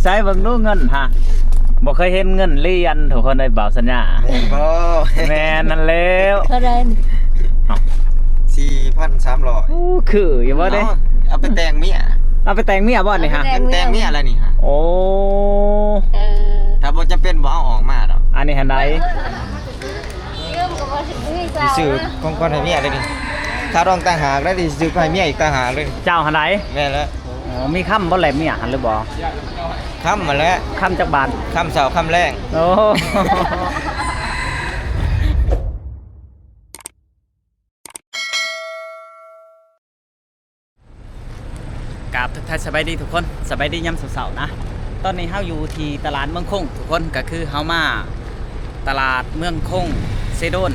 ໃສເບິ່ງດູເງິນຫາ ບໍ່ເຄີຍເຫັນເງິນຫຼຽນທຸກຄົນເອີຍ ບ່າວສັນຍາ. ແມ່ນບໍ່? ແມ່ນນັ້ນແລ້ວ. ເທົ່າໃດ? ເອົ້າ ສີ່ພັນສາມຮ້ອຍ. ໂອ້ ຄືຢູ່ບໍ່ເດ້? ເອົາ ເອົາໄປແຕ່ງເມຍ. ເອົາໄປແຕ່ງເມຍບໍ່ນີ້ຫາ? ເອົາໄປແຕ່ງເມຍ ແຕ່ງເມຍລະນີ້ຫາ. ໂອ້ ເອີ ຖ້າບໍ່ຈຳເປັນບໍ່ເອົາອອກມາດອກ. ອັນນີ້ຫັ້ນໃດ? ຊື້ຂອງຂວັນໃຫ້ເມຍເດ້ນີ້. ຄ່າດອງຕ່າງຫາກເດ້ນີ້ ຊື້ໃຫ້ເມຍອີກຕ່າງຫາກເດ້ນີ້. ເຈົ້າຫັ້ນໃດ? ແມ່ນແລ້ວ. ອໍ ມີຄຳບໍ່ແລເມຍຫັ້ນຫຼືບໍ່? ຄຳຫັ້ນແຫຼະ. ຄຳຈັກບາດ? ຄຳເຊົ້າຄຳແລງ. ໂອ້ ກາບທັກທາຍສະບາຍດີທຸກຄົນ ສະບາຍດີຍາມເຊົ້າໆນະ. ຕອນນີ້ເຮົາຢູ່ທີ່ຕະຫຼາດເມືອງຄົງທຸກຄົນ ກໍຄືເຮົາມາຕະຫຼາດເມືອງຄົງເຊໂດນ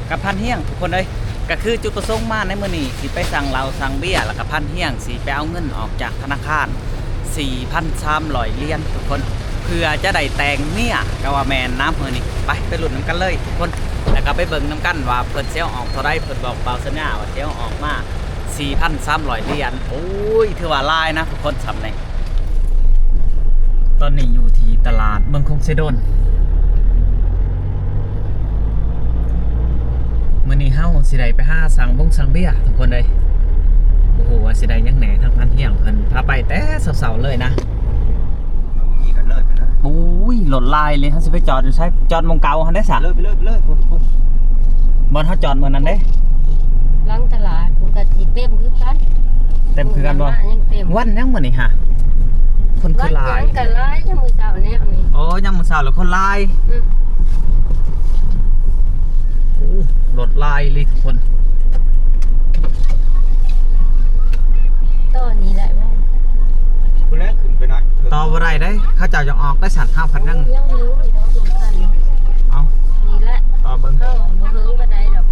ກັບພັນຮຽງທຸກຄົນເອີຍ. ກໍຄືຈຸດປະສົງມາໃນມື້ນີ້ ຊິໄປສັ່ງເຫຼົ້າສັ່ງເບຍ ແລ້ວກໍພັນຮຽງຊິໄປເອົາເງິນອອກຈາກທະນາຄານສີ່ພັນສາມຮ້ອຍຫຼຽນທຸກຄົນ ເພື່ອຈະໄດ້ແຕ່ງເມຍ ກໍວ່າແມ່ນນະມື້ນີ້. ໄປ ໄປລຸ້ນນຳກັນເລີຍທຸກຄົນ ແລ້ວກໍໄປເບິ່ງນຳກັນວ່າເພິ່ນຊິເອົາອອກເທົ່າໃດ. ເພິ່ນບອກບ່າວສັນຍາວ່າຊິເອົາອອກມາສີ່ພັນສາມຮ້ອຍຫຼຽນ. ໂອ້ຍ ຖືວ່າຫຼາຍນະທຸກຄົນ ສ່ຳນີ້. ຕອນນີ້ຢູ່ທີ່ຕະຫຼາດເມືອງຄົງເຊໂດນ. ມື້ນີ້ເຮົາຊິໄດ້ໄປຫາສັ່ງບົງສັ່ງເບຍທຸກຄົນເອີຍ. ບໍ່ຮູ້ວ່າຊິໄດ້ຫຍັງແດ່ ທາງພັນຮຽງເພິ່ນພາໄປແຕ່ເຊົ້າໆເລີຍນະ. ບໍ່ມີກໍເລີຍໄປເລີຍ. ໂອ້ຍ ລົດຫຼາຍເລີຍ ເຮົາຊິໄປຈອດຢູ່ໃສ? ຈອດໝ່ອງເກົ່າຫັ້ນເດ້ຊະ. ເລີຍໄປເລີຍ ໄປເລີຍ ພຸ້ນ ພຸ້ນ ບ່ອນເຮົາຈອດມື້ນັ້ນເດ້. ຫຼັງຕະຫຼາດ ມັນກໍຊິເຕັມຄືກັນ. ເຕັມຄືກັນບໍ່? ຍັງເຕັມ. ວັນຫຍັງມື້ນີ້ຫາ? ຄົນຄືຫຼາຍ. ວັນຫຍັງກໍຫຼາຍ ຍາມມື້ເຊົ້າແນວນີ້. ໂອ້ ຍາມມື້ເຊົ້າແລ້ວຄົນຫຼາຍ. ອືມ ໂອ້ ລົດຫຼາຍອີ່ຫຼີທຸກຄົນ. ຕໍ່ນີ້ໄດ້ບໍ່? ຜູ້ແລກຂຶ້ນໄປໜ້ອຍ. ຕໍ່ບໍ່ໄດ້ເດ້ ເຂົາເຈົ້າຢາກອອກໄດ້ຊັ້ນ ເຮົາພັດຍັງ ຍັງເຫິງຢູ່ດອກ. ເອົ້າ ນີ້ແຫຼະ ຕໍ່ເບິ່ງ. ເອີ ບໍ່ເຫິງປານໃດດອກ.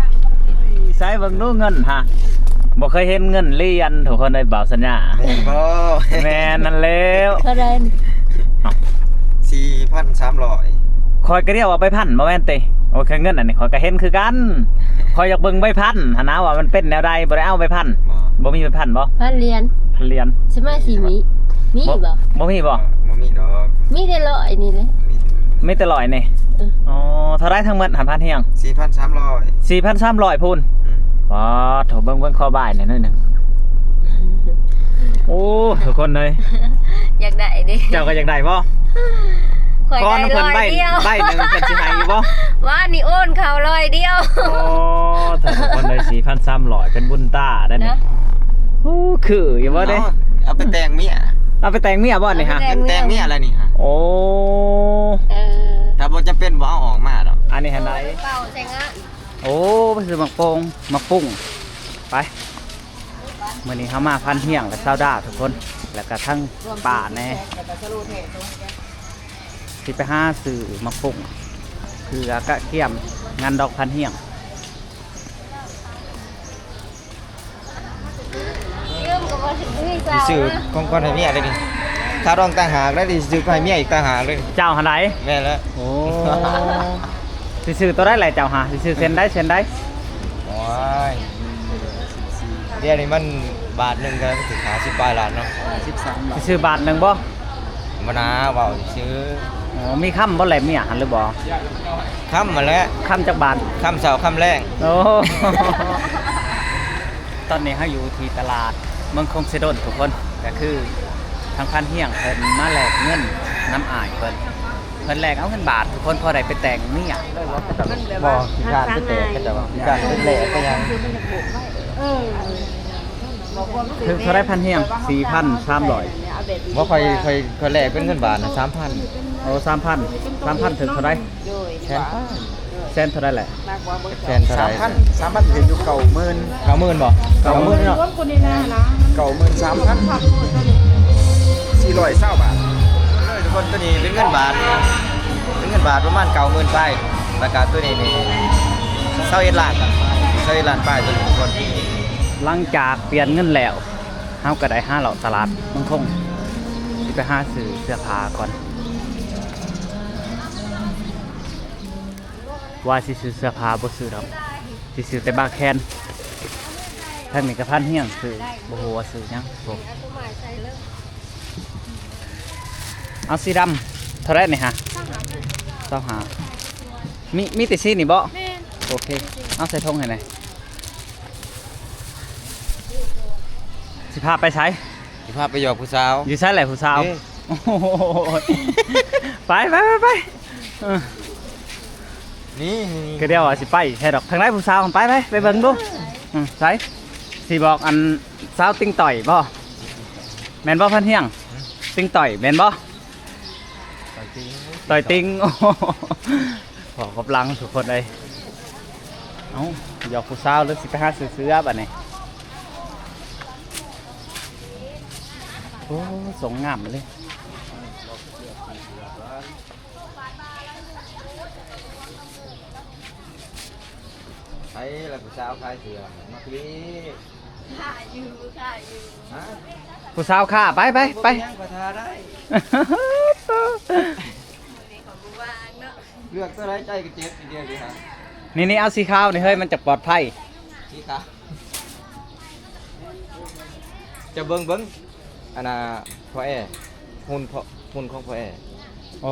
ໃສເບິ່ງດູເງິນຫາ ບໍ່ເຄີຍເຫັນເງິນຫຼຽນທຸກຄົນເອີຍ ບ່າວສັນຍາ. ແມ່ນບໍ່? ແມ່ນນັ້ນແລ້ວ. ເທົ່າໃດ? ເອົ້າ ສີ່ພັນສາມຮ້ອຍ. ຂ້ອຍກໍດຽວເອົາໄປພັນ ບໍ່ແມ່ນຕິ? ໂອເຄ ເງິນອັນນີ້ຂ້ອຍກໍເຫັນຄືກັນ. ຂ້ອຍຢາກເບິ່ງໃບພັນຫັ້ນນະ ວ່າມັນເປັນແນວໃດ. ບໍ່ໄດ້ເອົາໃບພັນ? ບໍ່ ບໍ່ມີໃບພັນບໍ່? ພັນຫຼຽນ. ພັນຫຼຽນ. ສະມາຊິມີ ມີບໍ່? ບໍ່ມີບໍ່? ບໍ່ມີດອກ. ມີແຕ່ຮ້ອຍນີ້ແຫຼະ. ມີແຕ່ຮ້ອຍນີ້. ເອີ ອໍ ເທົ່າໃດທັງໝົດຫັ້ນ ພັນຮຽງ? ສີ່ພັນສາມຮ້ອຍ. ສີ່ພັນສາມຮ້ອຍພຸ້ນ. ອືມ ປາດໂທ້ ເບິ່ງ ເບິ່ງຂໍບາຍແດ່ໜ້ອຍໜຶ່ງ. ໂອ້ ທຸກຄົນເອີຍ ຢາກໄດ້ເດ້. ເຈົ້າກໍຢາກໄດ້ບໍ່? ຂ້ອຍໄດ້ຮ້ອຍດຽວ. ຂໍນຳເພິ່ນໃບ ໃບໜຶ່ງ ເພິ່ນຊິໃຫ້ຢູ່ບໍ່? ວ່ານີ້ໂອນເຂົ້າຮ້ອຍດຽວ. ໂອ້ ທຸກຄົນເອີຍ ສີ່ພັນສາມຮ້ອຍ ເປັນບຸນຕາໄດ໋ນີ້ນະ. ໂອ້ ຄືຢູ່ບໍ່ເດ້? ເອົາ ເອົາໄປແຕ່ງເມຍ. ເອົາໄປແຕ່ງເມຍບໍ່ນີ້ຫາ? ເອົາໄປແຕ່ງເມຍ. ແຕ່ງເມຍລະນີ້ຫາ. ໂອ້ ເອີ ຖ້າບໍ່ຈຳເປັນບໍ່ເອົາອອກມາດອກ. ອັນນີ້ຫັ້ນໃດ? ເປົ່າໃສ່ງານ. ໂອ້ ໄປຊື້ໝາກໂປ່ງ ໝາກປຸ້ງ ໄປ. ມື້ນີ້ເຮົາມາພັນຮຽງກັບຊາວດາທຸກຄົນ ແລ້ວກໍທັງປ້າແດ່ ຊິໄປຫາຊື້ໝາກປຸ້ງ ເພື່ອກະກຽມງານດອກພັນຮຽງ. ຊື້ຂອງຂວັນໃຫ້ເມຍເດ້ນີ້. ຄ່າດອງຕ່າງຫາກເດ້ນີ້ ຊື້ໃຫ້ເມຍອີກຕ່າງຫາກເດ້ນີ້. ເຈົ້າຫັ້ນໃດ? ແມ່ນແລ້ວ. ໂອ້ ຊິຊື້ໂຕໃດແຫຼະເຈົ້າຫາ? ຊິຊື້ເສັ້ນໃດ ເສັ້ນໃດ? ໂອ້ຍ ດຽວນີ້ມັນບາດໜຶ່ງກໍຖືກຫ້າສິບປາຍລ້ານເນາະ. ຫ້າສິບສາມບາດ. ຊິຊື້ບາດໜຶ່ງບໍ່? ບໍ່ນາ ເວົ້າຊື່. ອໍ ມີຄຳບໍ່ແລເມຍຫັ້ນຫຼືບໍ່? ຄຳຫັ້ນແຫຼະ. ຄຳຈັກບາດ? ຄຳເຊົ້າຄຳແລງ. ໂອ້ ຕອນນີ້ເຮົາຢູ່ທີ່ຕະຫຼາດເມືອງຄົງເຊໂດນທຸກຄົນ ກໍຄືທາງພັນຮຽງເພິ່ນມາແລກເງິນນຳອ້າຍເພິ່ນ ເພິ່ນແລກເອົາເງິນບາດທຸກຄົນ ພໍໄດ້ໄປແຕ່ງເມຍ. ບໍ່ ຂີ້ຄ້ານໄປແຕ່ງ ເຂົາເຈົ້າວ່າຂີ້ຄ້ານໄປແລກໄປຫຍັງ. ເອີ ຖືກເທົ່າໃດພັນຮຽງ? ສີ່ພັນສາມຮ້ອຍ. ບໍ່ ຂ້ອຍ ຂ້ອຍ ຂ້ອຍແລກເປັນເງິນບາດນະ ສາມພັນ. ໂອ້ ສາມພັນ ສາມພັນຖືກເທົ່າໃດ? ແສນປາຍ. ແສນເທົ່າໃດແຫຼະ? ແສນເທົ່າໃດ? ສາມພັນ ສາມພັນຖືກຢູ່ເກົ້າໝື່ນ. ເກົ້າໝື່ນບໍ່? ເກົ້າໝື່ນເນາະ. ເກົ້າໝື່ນສາມພັນສີ່ຮ້ອຍຊາວບາດ. ເອີ ທຸກຄົນ ໂຕນີ້ເປັນເງິນບາດ ເປັນເງິນບາດປະມານເກົ້າໝື່ນປາຍ ແລ້ວກະໂຕນີ້ນີ້ຊາວເອັດລ້ານ ຊາວເອັດລ້ານປາຍ ໂຕນີ້ທຸກຄົນ. ຫຼັງຈາກປ່ຽນເງິນແລ້ວ ເຮົາກໍໄດ້ຫາເລາະຕະຫຼາດເມືອງຄົງ ຊິໄປຫາຊື້ເສື້ອຜ້າກ່ອນ ວ່າຊິຊື້ເສື້ອຜ້າ ບໍ່ຊື້ດອກ ຊິຊື້ແຕ່ບາແຄນ. ທາງນີ້ກໍພັນຮຽງ ຊື້ ບໍ່ຮູ້ວ່າຊື້ຫຍັງ. ໂອ້ ເອົາໂຕໃໝ່ໃສ່ເລີຍ. ເອົາສີດຳ ເທົ່າໃດນີ້ຮະ? ຊາວຫ້າ ຊາວຫ້າ ມີ ມີແຕ່ສີນີ້ບໍ? ແມ່ນ ໂອເຄ ເອົາໃສ່ຖົງໃຫ້ແດ່. ຊິພາໄປໃສ? ຊິພາໄປຢອກຜູ້ສາວ. ຢູ່ໃສແຫຼະຜູ້ສາວ? ເອີ ໂອ້ຍ ໄປ ໄປ ໄປ ໄປ ເອີ ນີ້ ນີ້ ກໍດຽວວ່າຊິໄປໃສດອກ. ທາງໃດຜູ້ສາວ? ໄປ ໄປ ໄປເບິ່ງດູ. ອື ໃສ? ຊິບອກອັນສາວຕິ່ງຕ່ອຍບໍ? ແມ່ນບໍ່ພັນຮຽງ? ຕິ່ງຕ່ອຍແມ່ນບໍ່? ຕ່ອຍຕິ່ງ ໂອ້ໂຫ ພໍກັບຫຼັງທຸກຄົນເອີຍ. ເອົ້າ ຢອກຜູ້ສາວ ຫຼືຊິໄປຫາຊື້ເສື້ອບາດນີ້? ໂອ້ ຊົງງາມເລີຍ. ໃຜລະຜູ້ສາວຂາຍເສື້ອ? ມາພີ້. ຂ້າຢູ່ ຂ້າຢູ່ ຮະ? ຜູ້ສາວຂ້າ ໄປ ໄປ ໄປ ບໍ່ເປັນຫຍັງ ຂ້ອຍຖ້າໄດ້. ມື້ນີ້ຂ້ອຍບໍ່ວ່າງເນາະ. ເລືອກຕົວໃດໃຈກໍເຈັບທີດຽວນີ້ຫາ. ນີ້ໆ ເອົາສີຂາວນີ້ເຮີ້ຍ ມັນຈະປອດໄພ. ສີຂາວ ຈະເບິ່ງ ເບິ່ງ ອັນນ່າ ພໍ່ແອ ຫຸ່ນ ຫຸ່ນຂອງພໍ່ແອ. ໂອ້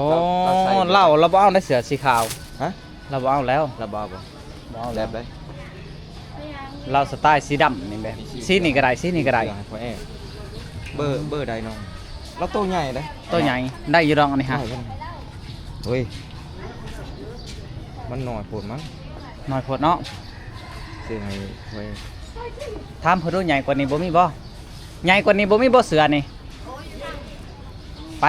ລາວ ລາວ ລາວບໍ່ເອົາໃນເສື້ອສີຂາວ. ຮະ? ລາວບໍ່ເອົາແລ້ວ. ລາວບໍ່ເອົາບໍ່? ບໍ່ເອົາແລ້ວ. ລາວສະຕາຍສີດຳນີ້ແຫຼະ. ສີນີ້ກໍໄດ້ ສີນີ້ກໍໄດ້. ເສື້ອໃຫ້ພໍ່ແອ ເບີ ເບີໃດນ້ອງ? ລາວໂຕໃຫຍ່ເດ້. ໂຕໃຫຍ່ ໄດ້ຢູ່ດອກອັນນີ້ຮະ. ໂອ້ຍ ມັນໜ້ອຍໂພດມັນ. ໜ້ອຍໂພດເນາະ. ຊື້ໃຫ້ ເອີ ຖາມເພິ່ນດູ ໃຫຍ່ກວ່ານີ້ບໍ່ມີບໍ່? ໃຫຍ່ກວ່ານີ້ບໍ່ມີບໍ່ເສື້ອນີ້? ໄປ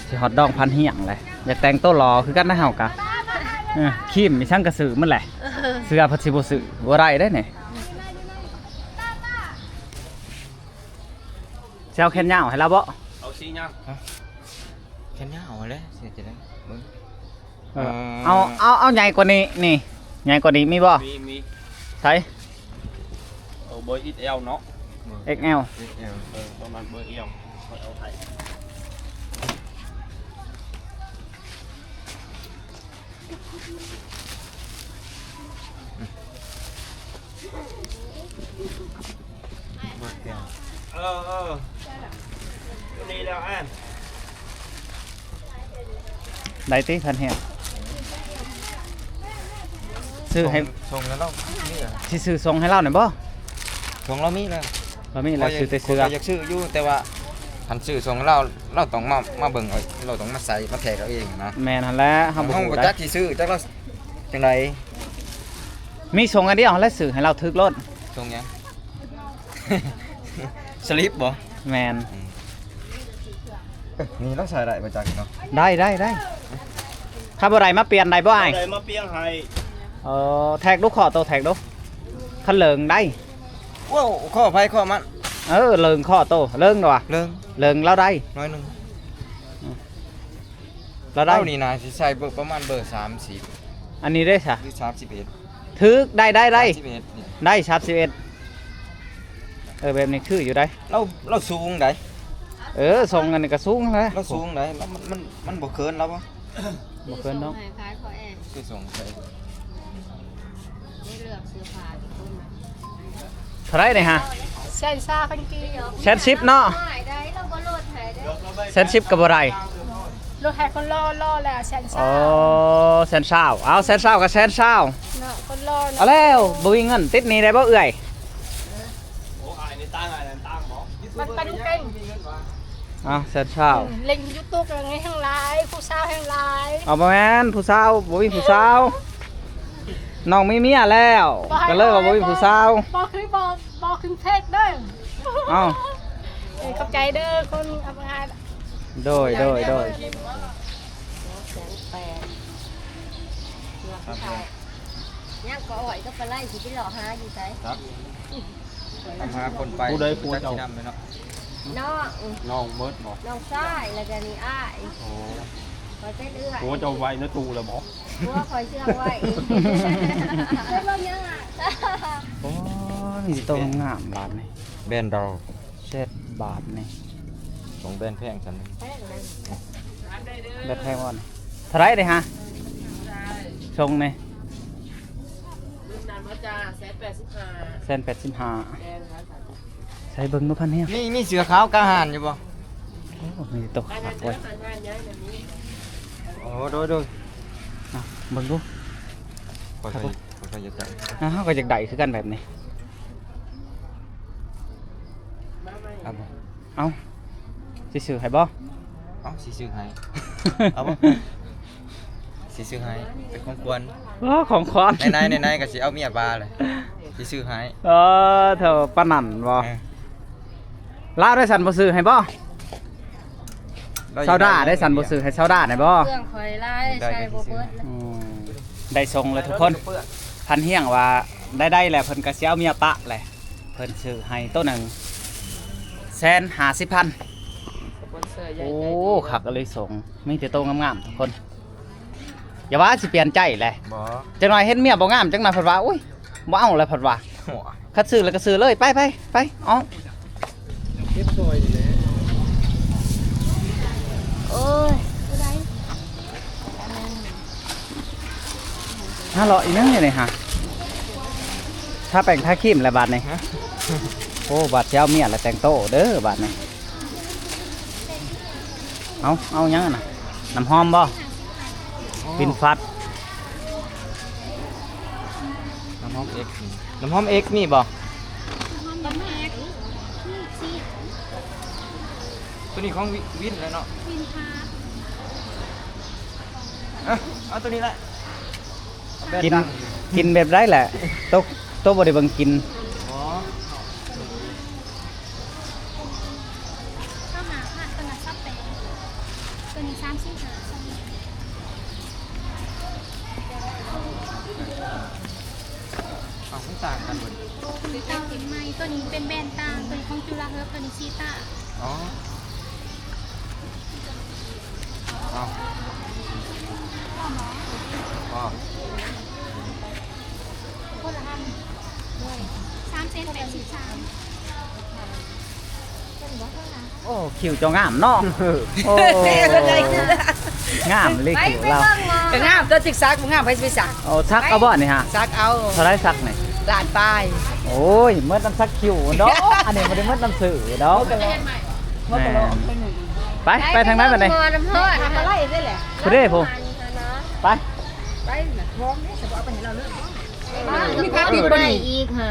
ຊິຮອດດອງພັນຮຽງແຫຼະ. ຢາກແຕ່ງໂຕຫຼໍ່ຄືກັນນະເຮົາກະ. ເອີ ຄຣີມອີ່ສັງກະຊື້ໝົດແຫຼະ. ເສື້ອເພິ່ນຊິບໍ່ຊື້ ບໍ່ໄດ້ເດ້ນີ້. ຊິເອົາແຂນຍາວໃຫ້ລາວບໍ່? ເອົາສີຫຍັງ? ຮະ? ແຂນຍາວຫັ້ນແຫຼະ ຊິເຮັດຈັ່ງໃດ? ເບິ່ງ. ເອີ ເອີ ເອົາ ເອົາ ເອົາໃຫຍ່ກວ່ານີ້ນີ້ ໃຫຍ່ກວ່ານີ້ມີບໍ່? ມີ ມີ. ໃສ? ເອີ ເບີ ເອັກແອລ ເນາະ. ເອັກແອລ ເອັກແອລ ເອີ ປະມານເບີ ແອລ ຂ້ອຍເອົາໃຫ້. ເອີ ເອີ ນີ້ແລ້ວອັນ ໄດ້ຕິ ພັນຮຽງ? ຊື້ໃຫ້ ສົ່ງ ສົ່ງໃຫ້ລາວ ນີ້ລະ ຊິຊື້ສົ່ງໃຫ້ລາວນີ້ບໍ່? ສົ່ງລາວມີແລ້ວ. ລາວມີແລ້ວ ຊື້ແຕ່ເສື້ອ. ຂ້ອຍຢາກຊື້ຢູ່ ແຕ່ວ່າຄັນຊື້ສົ່ງໃຫ້ລາວ ລາວຕ້ອງມາ ມາເບິ່ງເອົາ ລາວຕ້ອງມາໃສ່ ມາແທກເອົາເອງນະ. ແມ່ນຫັ້ນແຫຼະ ເຮົາບໍ່ຮູ້ ເຮົາບໍ່ຈັກຊິຊື້ຈັກລາວຈັ່ງໃດ. ມີສົ່ງອັນດຽວຫັ້ນແຫຼະ ຊື້ໃຫ້ລາວຖືກໂລດ. ສົ່ງຫຍັງ? ສະລິບບໍ? ແມ່ນ. ອືມ ເອີ ນີ້ລາວໃສ່ໄດ້ບໍ່ຈັກເນາະ? ໄດ້ ໄດ້ ໄດ້. ຖ້າບໍ່ໄດ້ມາປ່ຽນໄດ້ບໍ່ອ້າຍ? ບໍ່ໄດ້ມາປ່ຽນໃຫ້. ເອີ ແທກດູ ຂໍໂຕແທກດູ ຄັນເລີງໄດ້. ໂອ້ ຂໍໃຜຂໍມັນ. ເອີ ເລີງ ຂໍໂຕເລີງດອກ. ເລີງ ເລີງລາວໄດ້ໜ້ອຍໜຶ່ງ. ອືມ ລາວໄດ້. ເອົາ ນີ້ນະ ຊິໃສ່ເບີ ປະມານເບີສາມສິບ. ອັນນີ້ເດ້ຊະ? ຫຼື ສາມສິບເອັດ. ຖືກ ໄດ້ ໄດ້ ໄດ້ ສາມສິບເອັດນີ້ ໄດ້ ສາມສິບເອັດ. ເອີ ແບບນີ້ຄືຢູ່ໃດ໋. ລາວ ລາວສູງໃດ໋. ເອີ ຊົງອັນນີ້ກໍສູງແຫຼະ. ລາວສູງໃດ໋. ລາວ ມັນ ມັນ ມັນບໍ່ເຂີນລາວບໍ່? ບໍ່ເຂີນເນາະ. ໃຫ້ຂາຍພໍ່ແອ ຄືສົ່ງໃສ່ ໄດ້ເລືອກເສື້ອຜ້າທຸກຄົນນະ. ເທົ່າໃດນີ້ຮະ? ແສນຊາວພັນກີບ. ແສນສິບເນາະ. ແສນສິບກໍບໍ່ໄດ້. ລົດໃຫ້ຄົນລໍ ລໍແລ້ວແສນຊາວ. ອໍ ແສນຊາວ. ເອົາ ແສນຊາວກໍແສນຊາວເນາະ ຄົນລໍເນາະ. ເອົາແລ້ວ ບໍ່ມີເງິນ ຕິດໜີ້ໄດ້ບໍ່ເອື້ອຍ? ໂອ້ ອ້າຍນີ້ຕ່າງ ອ້າຍນັ້ນຕ່າງບໍ່? ມັນເປັນເກັ່ງ. ເອົາ ແສນຊາວ. ອືມ ເລັ່ງຢູທູບແລ້ວແຮ່ງຫຼາຍ ຜູ້ສາວແຮ່ງຫຼາຍ. ເອົາ ບໍ່ແມ່ນ ຜູ້ສາວ ບໍ່ມີຜູ້ສາວ ນ້ອງມີເມຍແລ້ວ ກໍເລີຍວ່າບໍ່ມີຜູ້ສາວ. ບໍ່ຄື ບໍ່ ບໍ່ຄືເພກເດີ. ເອົ້າ ເອີ ຂອບໃຈເດີ ຄົນເອົາມາ. ໂດຍ ໂດຍ ໂດຍ. ຍັງກໍອ້ອຍກັບປາໄລຊິໄປເລາະຫາຢູ່ໃສ? ຈັກ ຕາມຫາຄົນໄປ ຜູ້ໃດຜູ້ເຈົ້າ ຈັກຊິນຳໄປເນາະ. ນ້ອງ ນ້ອງເມີດບໍ່? ນ້ອງຊາຍ ແລ້ວກໍນີ້ອ້າຍ. ໂອ້ ຂ້ອຍເປັນເອື້ອຍ. ໂອ້ ເຈົ້າໄວ້ໃນຕູ້ແລ້ວບໍ່? ບໍ່ ຂ້ອຍເຊື່ອງໄວ້. ໄປເບິ່ງຫຍັງອ່ະ? ໂອ້ຍ ມີແຕ່ໂຕງາມບາດນີ້ ແບຣນດາວ. ເຊັດບາດນີ້ ຂອງແບຣນແພງຊັ້ນ. ແບຣນແພງບໍ່ນີ້? ເທົ່າໃດເດ້ຮະ? ຊົງນີ້ ແສນແປດສິບຫ້າ. ແສນແປດສິບຫ້າ. ໃສ່ເບິ່ງດູພັນຮຽງ. ມີ ມີເສື້ອຂາວກາຫານຢູ່ບໍ່? ໂອ້ ມີແຕ່ໂຕຄັກເວີຍ. ໂອ້ ໂດຍໆ ອ່ະ ເບິ່ງດູ. ຂ້ອຍກໍ ຂ້ອຍກໍຢາກໄດ້ ອ່ະ ເຮົາກໍຢາກໄດ້ຄືກັນແບບນີ້. ເອົາບໍ່? ເອົາ ຊິຊື້ໃຫ້ບໍ່? ເອົາ ຊິຊື້ໃຫ້ ເອົາບໍ່? ຊິຊື້ໃຫ້ເປັນຂອງຂວັນ. ອໍ ຂອງຂວັນ. ໃນໆ ໃນໆ ກໍຊິເອົາເມຍປາເລີຍ ຊິຊື້ໃຫ້. ເອີ ເທົ່າປານນັ້ນບໍ່? ເອີ ລາວໄດ້ຊັ້ນ ບໍ່ຊື້ໃຫ້ບໍ່? ຊາວດາໄດ້ຊັ້ນ ບໍ່ຊື້ໃຫ້ຊາວດາໄດ້ບໍ່? ເຄື່ອງຂ້ອຍຫຼາຍ ໃສ່ບໍ່ເບິດ. ອືມ ໄດ້ສົ່ງແລ້ວທຸກຄົນ. ພັນຮຽງວ່າໄດ້ໆ ແລ້ວ ເພິ່ນກໍຊິເອົາເມຍປະແຫຼະ. ເພິ່ນຊື້ໃຫ້ໂຕໜຶ່ງແສນຫ້າສິບພັນ. ໂອ້ ຄັກອີ່ຫຼີ ສົ່ງ ມີແຕ່ໂຕງາມໆ ທຸກຄົນ. ຢ່າວ່າຊິປ່ຽນໃຈແຫຼະ. ບໍ່ ຈັກໜ້ອຍເຫັນເມຍບໍ່ງາມ ຈັກໜ້ອຍເພິ່ນວ່າ ໂອ້ຍ ບໍ່ເອົາແລ້ວເພິ່ນວ່າ. ໂອ້ຍ ຄັນຊື້ແລ້ວກໍຊື້ເລີຍ ໄປ ໄປ ໄປ ອອກ. ເກັບຊອຍນີ້ແຫຼະ. ໂອ້ຍ ຜູ້ໃດ? ຫາເລາະອີ່ຫຍັງນີ້ຫາ? ທາແປ້ງທາຄຣີມແລ້ວບາດນີ້. ໂອ້ ບາດຊິເອົາເມຍແລ້ວ ແຕ່ງໂຕເດີບາດນີ້. ເອົາ ເອົາຫຍັງຫັ້ນນະ? ນ້ຳຫອມບໍ່? ອໍ ປິ່ນຟັດ. ນ້ຳຫອມເອັກ ນ້ຳຫອມເອັກມີບໍ່? ນ້ຳຫອມເອັກ ໂຕນີ້ຂອງວິ ວິນແຫຼະເນາະ ວິນພາດ. ເອົາ ເອົາໂຕນີ້ແຫຼະ. ກິນ ກິນແບບໃດແຫຼະ? ໂຕ ໂຕບໍ່ໄດ້ເບິ່ງກິນ. ອໍ ຊາວຫ້າພັນ ໂຕນັ້ນຊາວແປດ ໂຕນີ້ສາມສິບຫ້າ. ເອົາ ມັນຕ່າງກັນເບິດ. ເຕົາເຮັດໃໝ່ ໂຕນີ້ເປັນແບຣນຕ່າງ ໂຕນີ້ຂອງຈຸລາເຮີບ ໂຕນີ້ຊີຕາ. ອໍ ເອົາ ພໍ ຄົນລະອັນ ໂດຍ ສາມແສນແປດສິບສາມ. ໂອ້ ຄິ້ວເຈົ້າງາມເນາະ. ໂອ້ ງາມເລີຍຄິ້ວລາວ. ກໍງາມຕົວະ ຈຶ່ງສັກ ບໍ່ງາມໃຜຊິໄປສັກ. ໂອ້ ສັກເອົາບໍ່ນີ້ຫາ? ສັກເອົາ. ເທົ່າໃດສັກນີ້? ລ້ານປາຍ. ໂອ້ຍ ໝົດນຳສັກຄິ້ວດອກ ອັນນີ້ບໍ່ໄດ້ໝົດນຳຊື້ດອກ. ແມ່ນ ໄປ ໄປທາງໃດບັດນີ້? ຜູ້ເດ້ຜູ້ ໄປ ໄປນະ ທອງເດ້ ຊິບໍ່ເອົາໄປໃຫ້ລາວເລີຍ. ມີຜ້າປິດບໍ່ນີ້? ອີກຫະ?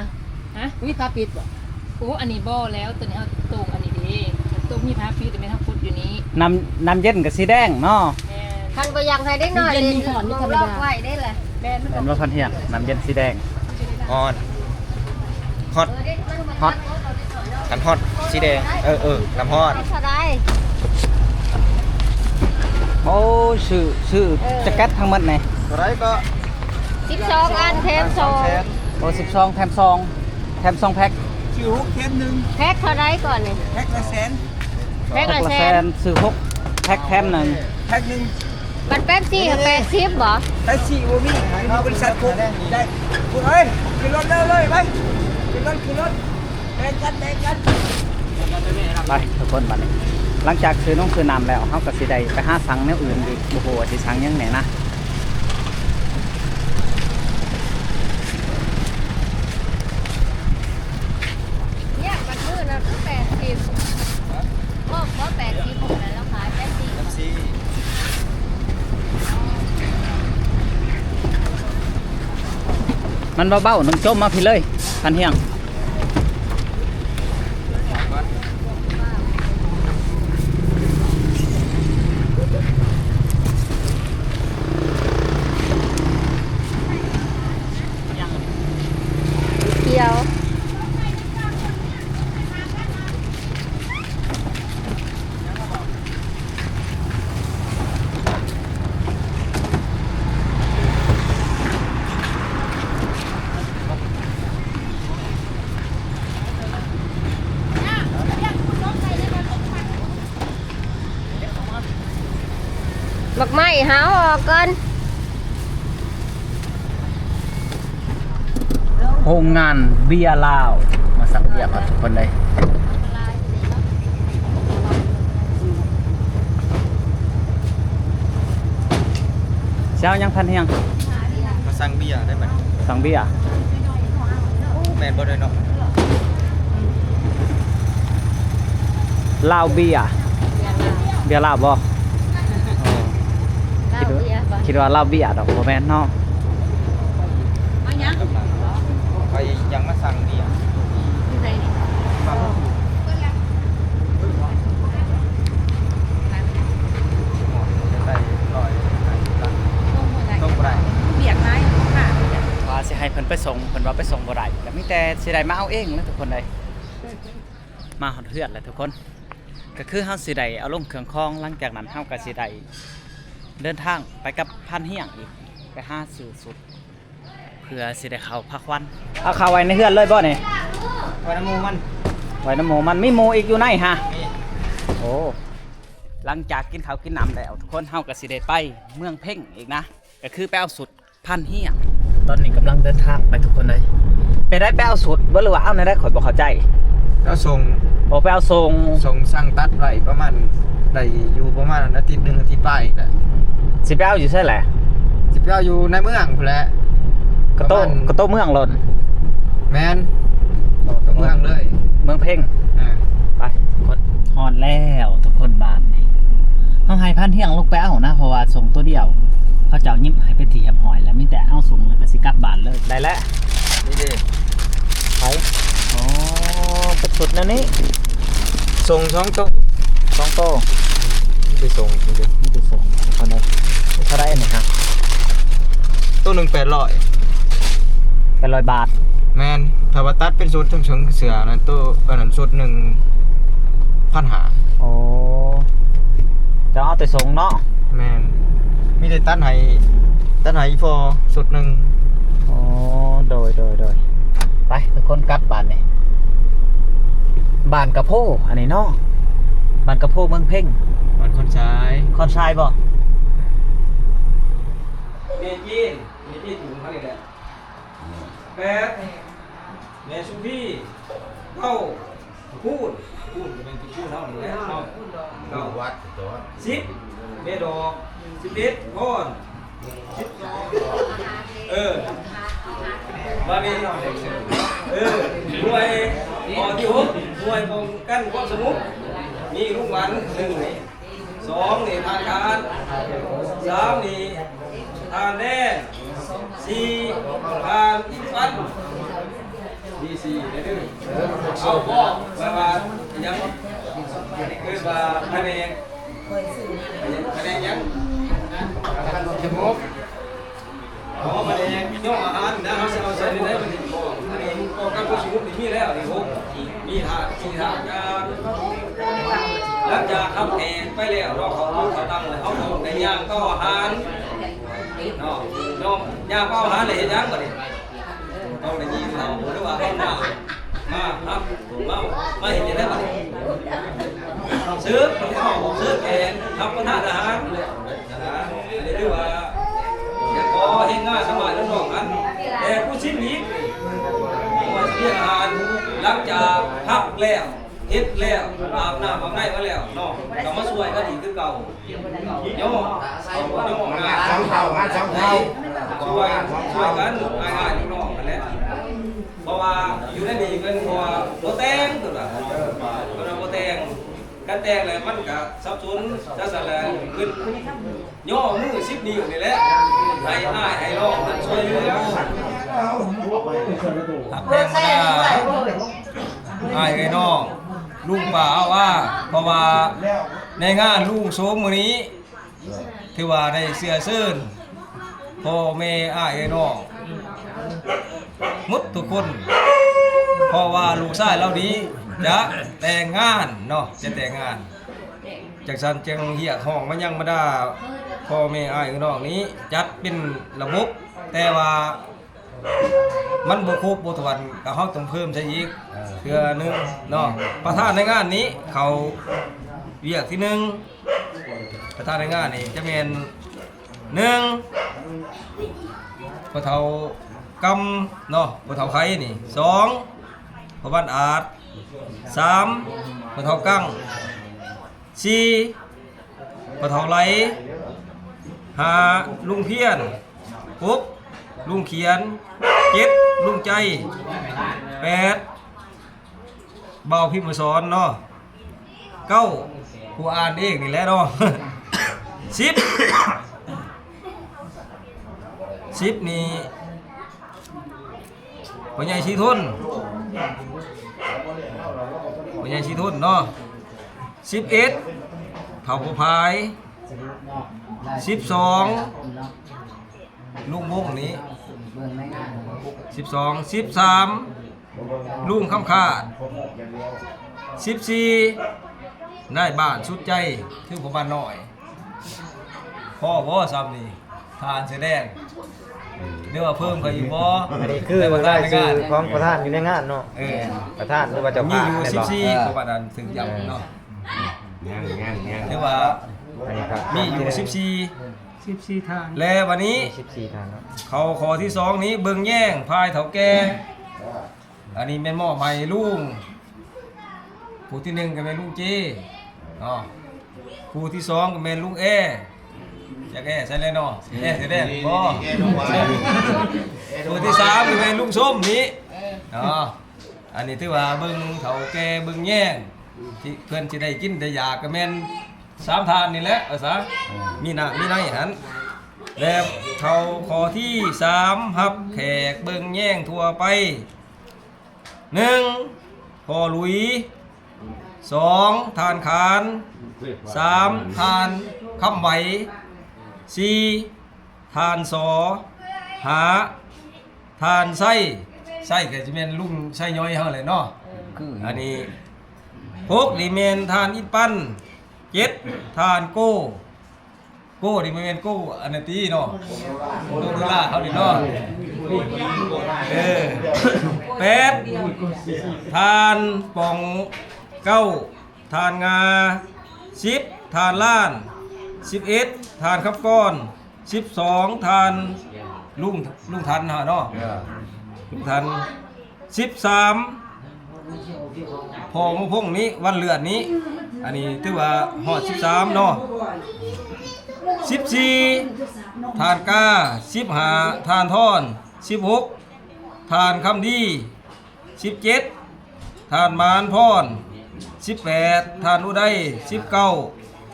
ຮະ? ມີຜ້າປິດບໍ່? ໂອ້ ອັນນີ້ບໍ່ແລ້ວ ໂຕນີ້ເຮົາໂຕກອັນນີ້ເດ້ ໂຕມີຜ້າປິດແມ່ນເຮົາກົດຢູ່ນີ້. ນ້ຳ ນ້ຳເຢັນກໍສີແດງເນາະ. ແມ່ນ ຄັນບໍ່ຢາກໃຫ້ເດັກນ້ອຍຫຼິ້ນ ມີໝອກໄວ້ເດ້ລະ. ແມ່ນ ແມ່ນບໍ່ພັນຮຽງ? ນ້ຳເຢັນສີແດງ ຮ້ອນ ຮອດ ຮອດ ຄັນຮອດສີແດງ ເອີ ເອີ ນ້ຳຮ້ອນ. ເທົ່າໃດ? ໂອ້ ຊື້ ຊື້ ເອີ ແຈັກເກັດທັງໝົດນີ້ ເທົ່າໃດກໍ? ສິບສອງອັນແຖມສອງ. ໂອ້ ສິບສອງແຖມສອງ ແຖມສອງແພັກ. ຊື້ຫົກແຖມໜຶ່ງ. ແພັກເທົ່າໃດກ່ອນນີ້? ແພັກລະແສນ. ແພັກລະແສນ ຊື້ຫົກແພັກແຖມໜຶ່ງ. ແພັກໜຶ່ງ. ບັດແປັບຊີ ເອີ ແປດສິບບໍ່? ແປັບຊີບໍ່ມີ ຢູ່ບໍລິສັດໂຄກໄດ້. ເອີຍ ຂຶ້ນລົດເລີຍ ໄປ ຂຶ້ນລົດ ຂຶ້ນລົດ ແບ່ງກັນ ແບ່ງກັນ. ໄປທຸກຄົນ ບັດນີ້ ຫຼັງຈາກຊື້ນົງຊື້ນ້ຳແລ້ວ ເຮົາກໍຊິໄດ້ໄປຫາສັ່ງແນວອື່ນອີກ ບໍ່ຮູ້ວ່າຊິສັ່ງຫຍັງແດ່ນະ. ເນຍ ບັດມື້ນະຄືແປດສິບ ຮອບບໍ່ ແປດສິບ ແລ້ວຂາຍແປດສິບ. ມັນເບົາໆ ໜຶ່ງ ຈົ່ມມາພີ້ເລີຍ ພັນຮຽງ. ດຽວ ໝາກໄມ້ຫາເອົາອອກກ່ອນ. ໂຮງງານເບຍລາວ ມາສັ່ງເບຍກ່ອນທຸກຄົນເລີຍ. ເຈົ້າຍັງພັນຮຽງ? ມາສັ່ງເບຍໄດ້ບັດນີ້. ສັ່ງເບຍ. ໂອ້ ແມ່ນບໍ່ເດີເນາະ? ລາວເບຍ. ເບຍລາວບໍ່? ເອີ ຄິດວ່າ ເບຍ ຄິດວ່າລາວເບຍດອກ ບໍ່ແມ່ນເນາະ. ເອົາຫຍັງ? ຂ້ອຍຍັງມາສັ່ງເບຍ. ຢູ່ໃສນີ້? ວຽກຫຼາຍ ວ່າຊິໃຫ້ເພິ່ນໄປສົ່ງ ເພິ່ນວ່າໄປສົ່ງບໍ່ໄດ້ ກໍມີແຕ່ຊິໄດ້ມາເອົາເອງແຫຼະທຸກຄົນເອີຍ. ມາຮອດເຮືອນແລ້ວທຸກຄົນ ກໍຄືເຮົາຊິໄດ້ເອົາລົງເຄື່ອງຂອງ ຫຼັງຈາກນັ້ນເຮົາກໍຊິໄດ້ເດີນທາງໄປກັບພານຮຽງອີກ ໄປຫາຊື້ຊຸດ ເພື່ອຊິໄດ້ເຂົ້າພາຂວັນ. ເອົາເຂົ້າໄວ້ໃນເຮືອນເລີຍບໍ່ນີ້? ໄວ້ນຳໝູ່ມັນ ໄວ້ນຳໝູ່ມັນ. ມີໝູ່ອີກຢູ່ໃນຫະ? ມີ. ໂອ້ ຫຼັງຈາກກິນເຂົ້າກິນນ້ຳແລ້ວ ທຸກຄົນ ເຮົາກໍຊິໄດ້ໄປເມືອງເພັງອີກນະ ກໍຄືໄປເອົາຊຸດ ພານຮຽງ. ຕອນນີ້ກຳລັງເດີນທາງໄປທຸກຄົນເອີຍ. ໄປໃດ ໄປເອົາຊຸດບໍ່ ຫຼືວ່າເອົາແນວໃດ? ຂ້ອຍບໍ່ເຂົ້າໃຈ. ເອົາສົ່ງ. ໂອ້ ໄປເອົາສົ່ງ. ສົ່ງ ສັ່ງຕັດໄວ້ປະມານໄດ້ຢູ່ປະມານອາທິດໜຶ່ງ ອາທິດປາຍນີ້ແຫຼະ. ຊິໄປເອົາຢູ່ໃສແຫຼະ? ຊິໄປເອົາຢູ່ໃນເມືອງພຸ້ນແຫຼະ. ກະໂຕະ ປະມານ ກະໂຕະເມືອງໂລດ. ແມ່ນ. ໂຕະເມືອງເລີຍ ເມືອງເພັງ. ອ່າ ໄປ ຮອດແລ້ວທຸກຄົນ. ບາດນີ້ເຮົາໃຫ້ພານຮຽງລົງໄປເອົານະ ເພາະວ່າສົ່ງໂຕດຽວ ເຂົາເຈົ້າຍິບໃຫ້ເປັນທີ່ຮຽບຮ້ອຍແລ້ວ ມີແຕ່ເອົາສົ່ງແລ້ວກໍຊິກັບບ້ານເລີຍ. ໄດ້ແລ້ວ ນີ້ເດ້. ໄປ. ອໍ ເປັນຊຸດແນວນີ້. ສົ່ງສອງໂຕ. ສອງໂຕ. ໄປສົ່ງນີ້ເດ້ ໄປສົ່ງ. ເທົ່າໃດ ເທົ່າໃດອັນນີ້ຮະ? ໂຕໜຶ່ງແປດຮ້ອຍ. ແປດຮ້ອຍບາດ. ແມ່ນ. ຖ້າວ່າຕັດເປັນຊຸດ ທັງເສື້ອນັ້ນ ໂຕອັນນັ້ນຊຸດໜຶ່ງພັນຫ້າ. ໂອ້ ເຈົ້າເອົາແຕ່ສົ່ງເນາະ? ແມ່ນ. ມີແຕ່ຕັດໃຫ້ ຕັດໃຫ້ອີ່ພໍ່ຊຸດໜຶ່ງ. ໂອ້ ໂດຍ ໂດຍ ໂດຍ. ໄປທຸກຄົນກັບບາດນີ້. ບ້ານກະໂພ ອັນນີ້ເນາະ ບ້ານກະໂພ ເມືອງເພັງ. ບ້ານຄອນຊາຍ. ຄອນຊາຍບໍ່? ແມ່ຈີນ ແມ່ຈີນ ເຂົານີ້ແຫຼະ. ແປດ ແມ່ສຸພີ ເກົ້າ ຄູນ ຄູນກໍແມ່ນຕະກູນເຮົານີ້ແຫຼະເນາະ. ເກົ້າ ວັດ ສິບ ແມ່ດອກ. ສິບເອັດ ພອນ. ສິບສອງ ເອີ ບາດນີ້ ເອີ ໜ່ວຍ ຂໍ້ທີຫົກ ໜ່ວຍປ້ອງກັນຄວາມສະຫງົບ ມີລຸງຫວັນ ໜຶ່ງ. ສອງນີ້ທ່ານການ, ສາມນີ້ທ່ານແດນ, ສີ່ທ່ານອິນຟັນ. ມີສີ່ເດີ. ເອົາບໍ່ ແປວ່າຫຍັງ? ຄືວ່າພະແນກ ພະແນກຫຍັງ? ເອົາມາແນກຍ້ອງອາຫານນະ ເຮົາຊິເອົາໃສ່ໃນໃດບັດນີ້? ອັນນີ້ປ້ອງກັນຄວາມສະຫງົບນີ້ມີແລ້ວ ນີ້ຫົກ ມີທາດ ສີ່ທາດ. ຫຼັງຈາກເຮົາແຂກໄປແລ້ວເນາະ ເຂົາເອົາເຂົ້າຕັ້ງແລ້ວ ເຮົາຕ້ອງໄດ້ຍ່າງເອົາອາຫານເນາະ. ຍ່າງເອົາອາຫານແລ້ວເຮັດຫຍັງບັດນີ້? ຕ້ອງໄດ້ຍິງເຂົາ ຫຼືວ່າເອົາມາ ມາຮັບ ມາ ມາເຮັດຈັ່ງໃດບັດນີ້? ເສີບ ເສີບແຂກ ຮັບປະທານອາຫານ. ອັນນີ້ຖືວ່າ ຢາກຂໍເຮັດງານນຳອ້າຍນຳນ້ອງຫັ້ນ ແຕ່ຜູ້ຊິນອີກ ວ່າຊິລ້ຽງອາຫານ. ຫຼັງຈາກພັກແລ້ວ ເຮັດແລ້ວ ອາບນ້ຳອາບໃນມາແລ້ວເນາະ ກໍມາຊ່ວຍກັນອີກຄືເກົ່າ. ຍໍ ເອົາ ຍໍງານສອງເຜົ່າ ງານສອງເຜົ່າ ຊ່ວຍ ຊ່ວຍກັນອ້າຍໆນ້ອງໆຫັ້ນແຫຼະ. ເພາະວ່າຢູ່ໃນນີ້ເພິ່ນບໍ່ ບໍ່ແຕ່ງ ເພິ່ນວ່າ ເພິ່ນວ່າບໍ່ແຕ່ງ. ຄັນແຕ່ງແລ້ວມັນກະສັບສົນ ຈັ່ງຊັ້ນແຫຼະ ເພິ່ນຍໍມືສິບນິ້ວນີ້ແຫຼະ ໃຫ້ອ້າຍໃຫ້ນ້ອງຫັ້ນຊ່ວຍເຫຼືອ ຮັກແພງບັນດາອ້າຍເອື້ອຍນ້ອງ ລຸງປ້າອາວາ. ເພາະວ່າໃນງານລຸງໂສມມື້ນີ້ ຖືວ່າໄດ້ເຊື້ອເຊີນພໍ່ແມ່ອ້າຍເອື້ອຍນ້ອງໝົດທຸກຄົນ ເພາະວ່າລູກຊາຍລາວນີ້ຈະແຕ່ງງານເນາະ ຈະແຕ່ງງານ. ຈັ່ງຊັ້ນຈຶ່ງຮຽກຮ້ອງມາຍັງບັນດາພໍ່ແມ່ອ້າຍເອື້ອຍນ້ອງນີ້ ຈັດເປັນລະບົບ ແຕ່ວ່າ ມັນບໍ່ຄົບບໍ່ຖ້ວນ ກໍເຮົາຕ້ອງເພີ່ມໃສ່ອີກ ເອີ ເທື່ອໜຶ່ງເນາະ. ປະທານໃນງານນີ້ເຂົ້າວຽກທີໜຶ່ງ ປະທານໃນງານນີ້ຈະແມ່ນ ໜຶ່ງ ພໍ່ເຖົ້າກຳເນາະ ພໍ່ເຖົ້າໄຄນີ້. ສອງ ພໍ່ບ້ານອາດ. ສາມ ພໍ່ເຖົ້າກັງ. ສີ່ ພໍ່ເຖົ້າໄຫຼ. ຫ້າ ລຸງພຽນ. ຫົກ ລຸງຂຽນ. ເຈັດ ລຸງໃຈ. ແປດ ບ່າວພິມມະສອນເນາະ. ເກົ້າ ຜູ້ອ່ານເອງນີ້ແຫຼະເນາະ. ສິບ ສິບນີ້ ພໍ່ໃຫຍ່ສີທົນ ພໍ່ໃຫຍ່ສີທົນເນາະ. ສິບເອັດ ເຖົ້າພໍ່ພາຍ. ສິບສອງ ລຸງວົງນີ້. ສິບສອງ ສິບສາມ ລຸງຄຳຂາດ. ສິບສີ່ ນາຍບ້ານສຸດໃຈ ຄືພໍ່ບ້ານນ້ອຍ. ພໍບໍ່ສ່ຳນີ້ ທ່ານເສືອແດງ ຫຼືວ່າເພີ່ມເຂົາອີກບໍ່? ອັນນີ້ຄືລາຍຊື່ຂອງປະທານຢູ່ໃນງານເນາະ. ເອີ ປະທານ ຫຼືວ່າເຈົ້າພາບ ມີຢູ່ສິບສີ່ ເອີ ເພາະວ່ານັ້ນຖືກຢ້ຳເນາະ. ຍັງໆໆ ຖືວ່າ ອັນນີ້ ມີຢູ່ສິບສີ່ ສິບສີ່ທ່ານ. ແລະບັດນີ້ ມີສິບສີ່ທ່ານເນາະ. ເຂົ້າຂໍ້ທີສອງນີ້ ເບິ່ງແຍງຝ່າຍເຖົ້າແກ່. ອັນນີ້ແມ່ນມອບໃຫ້ລຸງ ຜູ້ທີໜຶ່ງກໍແມ່ນລຸງເຈເນາະ, ຜູ້ທີສອງກໍແມ່ນລຸງແອ. ຈັກແອໃສແລ້ວເນາະ? ແອແສດງບໍ່? ຜູ້ທີສາມກໍແມ່ນລຸງຊົມນີ້ເນາະ. ອັນນີ້ຖືວ່າເບິ່ງເຖົ້າແກ່ເບິ່ງແຍງ ທີ່ເພິ່ນຊິໄດ້ກິນໄດ້ຢາກ ກໍແມ່ນສາມທ່ານນີ້ແຫຼະ ວ່າຊະ. ເອີ ມີນ້ຳມີໃນຫັ້ນ. ແລະເຂົ້າຂໍ້ທີສາມ ຮັບແຂກເບິ່ງແຍງທົ່ວໄປ. ໜຶ່ງ ພໍ່ຫຼຸຍ. ສອງ ທ່ານຂານ. ສາມ ທ່ານຄຳໄຫວ. ສີ່ ທ່ານສໍ. ຫ້າ ທ່ານໄຊ. ໄຊກໍຊິແມ່ນລຸງໄຊຍ້ອຍເຮົາແຫຼະເນາະ. ຄື ອັນນີ້ ຫົກ ນີ້ແມ່ນທ່ານອິນປັນ. ເຈັດ ທ່ານໂກ. ໂກນີ້ບໍ່ແມ່ນໂກອັນນັ້ນຕິເນາະ, ໂກໂດລາເຮົານີ້ເນາະ. ເອີ ແປດ ທ່ານປອງ. ເກົ້າ ທ່ານງາ. ສິບ ທ່ານລ້ານ. ສິບເອັດ ທ່ານຄຳກອນ. ສິບສອງ ທ່ານລຸງ ລຸງທັນເນາະ. ເອີ ລຸງທັນ. ສິບສາມ ພໍ່ໝູ່ພົງນີ້ ວັນເລືອດນີ້ ອັນນີ້ຖືວ່າຮອດສິບສາມເນາະ. ສິບສີ່ ທ່ານກາ. ສິບຫ້າ ທ່ານທອນ. ສິບຫົກ ທ່ານຄຳດີ. ສິບເຈັດ ທ່ານມານພອນ. ສິບແປດ ທ່ານອຸໄດ. ສິບເກົ້າ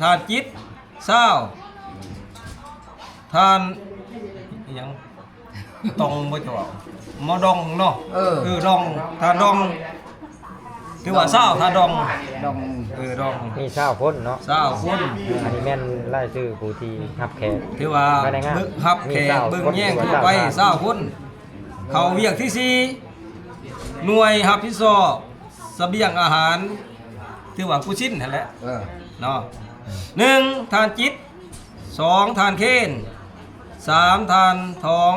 ທ່ານຈິດ. ຊາວ ທ່ານ ອີຫຍັງ ຕອງບໍ່ເຈົ້າ ມາດອງເນາະ. ເອີ ເອີ ດອງ ທ່ານດອງ ຖືວ່າຊາວ ທ່ານດອງ ດອງ ເອີ ດອງ ມີຊາວຄົນເນາະ ຊາວຄົນ. ອັນນີ້ແມ່ນລາຍຊື່ຜູ້ທີ່ຮັບແຂກ ຖືວ່າຮັບແຂກເບິ່ງແຍງທົ່ວໄປຊາວຄົນ. ເຂົ້າວຽກທີສີ່ ໜ່ວຍຮັບຜິດຊອບສະບຽງອາຫານ ຖືວ່າກຸຊິນຫັ້ນແຫຼະ ເອີ ເນາະ. ໜຶ່ງ ທ່ານຈິດ. ສອງ ທ່ານເຄນ. ສາມ ທ່ານທອງ.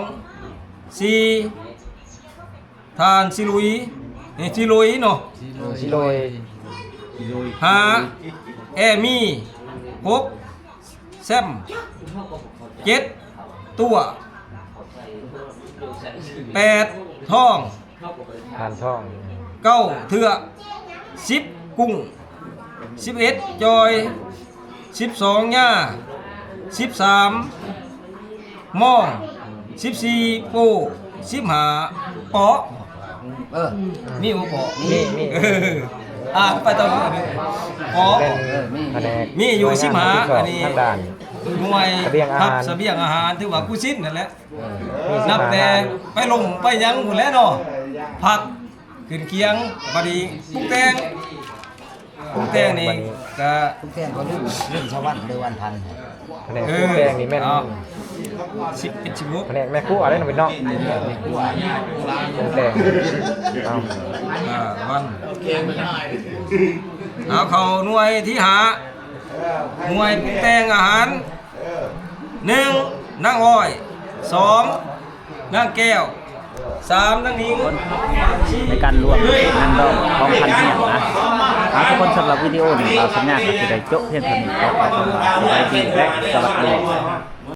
ສີ່ ທ່ານຊິລຸຍ ເອີ ຊິລຸຍເນາະ ຊິລຸຍ. ຫ້າ ແອມີ. ຫົກ ແຊມ. ເຈັດ ຕົວະ. ແປດ ທອງ ທ່ານທອງ. ເກົ້າ ເຖືອ. ສິບ ກຸ້ງ. ສິບເອັດ ຈອຍ. ສິບສອງ ຍາ. ສິບສາມ ມອງ. ສິບສີ່ ໂປ. ສິບຫ້າ ເປາະ. ເອີ ມີບໍ່ເປາະ? ມີ ມີ ເອີ ອ່ານໄປຕາມເປາະ. ເປັນ ເອີ ມີ ພະແນກ ມີຢູ່ສິບຫ້າ ໜ່ວຍງານຮັບຜິດຊອບ ອັນນີ້ ທາງດ້ານ ໜ່ວຍຮັບສະບຽງອາຫານ ສະບຽງອາຫານ ຖືວ່າກຸຊິນນັ້ນແຫຼະ. ເອີ ນັບແຕ່ໄປລົມໄປຫຍັງພຸ້ນແຫຼະເນາະ ພັກຂຶ້ນຄຽງ. ບັດນີ້ປຸງແຕ່ງ ປຸງແຕ່ງນີ້ກະ ປຸງແຕ່ງກໍເລື່ອງ ເລື່ອງສະຫວັນ ເລື່ອງວັນພັນ. ພະແນກ ເອີ ປຸງແຕ່ງນີ້ແມ່ນ ເອົາ ສິບເອັດ ສິບຫົກ ພະແນກແມ່ຄົວເດ້ເນາະ ເປັນເນາະ ແມ່ຄົວ ປຸງແຕ່ງ. ເອົາ ອ່າ ວັນ ເອົາ ເຂົ້າໜ່ວຍທີຫ້າ ໜ່ວຍປຸງແຕ່ງອາຫານ. ໜຶ່ງ ນາງອ້ອຍ. ສອງ ນາງແກ້ວ. ສາມ ນາງໜິງ. ໃນການລວມນາງດອງຂອງພັນຮຽນນະ. ເອົາ ທຸກຄົນ ສຳລັບວິດີໂອນີ້ ບ່າວສັນຍາກໍຊິໄດ້ໂຈະພຽງເທົ່ານີ້. ຂໍຂອບໃຈ ສະບາຍດີ ແລະ ສະຫວັດດີ.